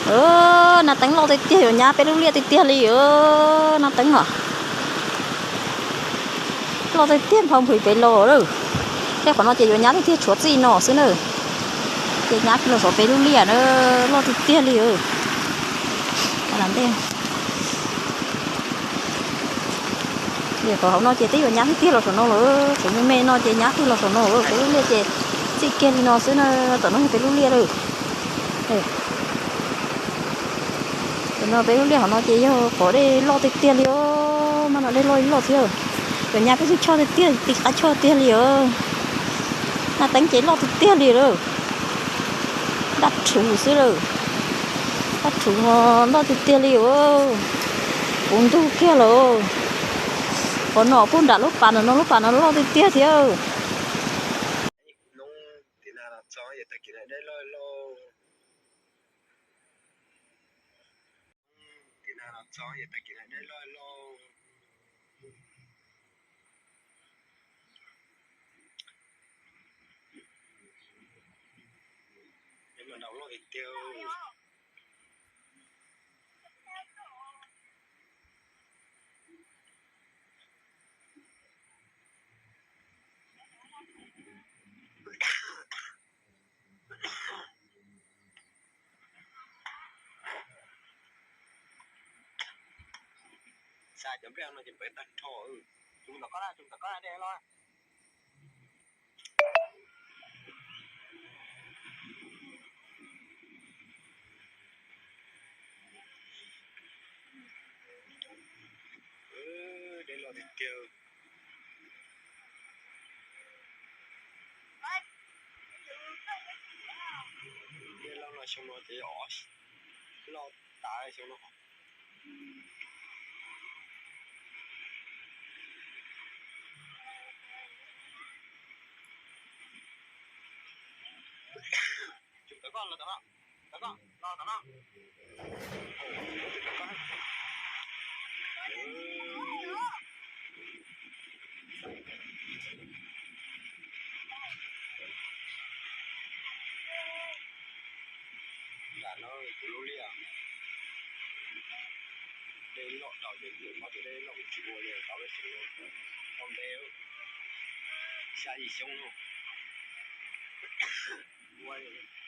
Nab teeb loj tiag tiag, yuav nyab peb lub liaj tiag tiag li. Nab teeb os, loj tiag tiag, nphau nphwv pem los lawm. Tej qhov no ces yuav nyab tiag tiag, tshuav txij no xwb na. Ces nyab kiag los saum peb lub liaj na, loj tiag tiag li. Qhov hauv no ces twb yuav nyab tiag tiag los saum no lawm, tseem me me no ces nyab kiag los saum no lawm. Peb lub liaj ces txij kiag li no xwb na, tom no yog peb lub liaj lawm. Tam no peb lub liaj hauv no ces yog qhov dej loj tiag tiag li os, mas no dej loj loj thiab. Yuav nyab peb tug choj tiag tiag, ti qab choj tiag li os. Nab teeb ces loj tiag tiag li lawm. Dab rhuv xwb lawm. Dab rhuv no loj tiag tiag li os. Puv ntug kiag lawm. Qhov no puag nram lub pas no, lub pas no loj tiag tiag thiab. Xa cov nplej no ces pem tag nrho. Tso tom koj na, tso tom koj na, dej los. Dej loj tiag tiag. Dej loj no xyoo no ces loj tas xyoo no. Tso tom koj, los tom no, tom koj, los tom no. Nram no kuv lub liaj, dej loj tau ces kuv paub tias dej loj kuv tsis ua li, tau peb xyoo no, tau ntev, xya yim xyoo no ua.